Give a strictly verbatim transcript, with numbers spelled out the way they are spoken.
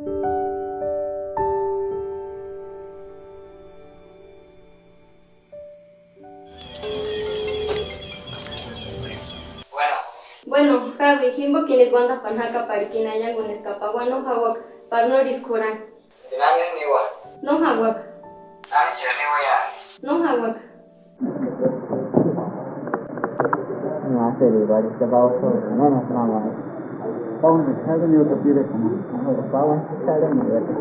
Bueno, Javi, jimboka inisï uandajpani jakaparhikini aianguni eska papa uani no jauaka, parnorisku jurhani. ¿Entonces nadie ni va? No jauaka. Nadie se ni va ya. No jauaka. No hace de igual, este va otro, no, no, no, no. Vamos a echar un minuto, pide como, como, vamos a echar un minuto.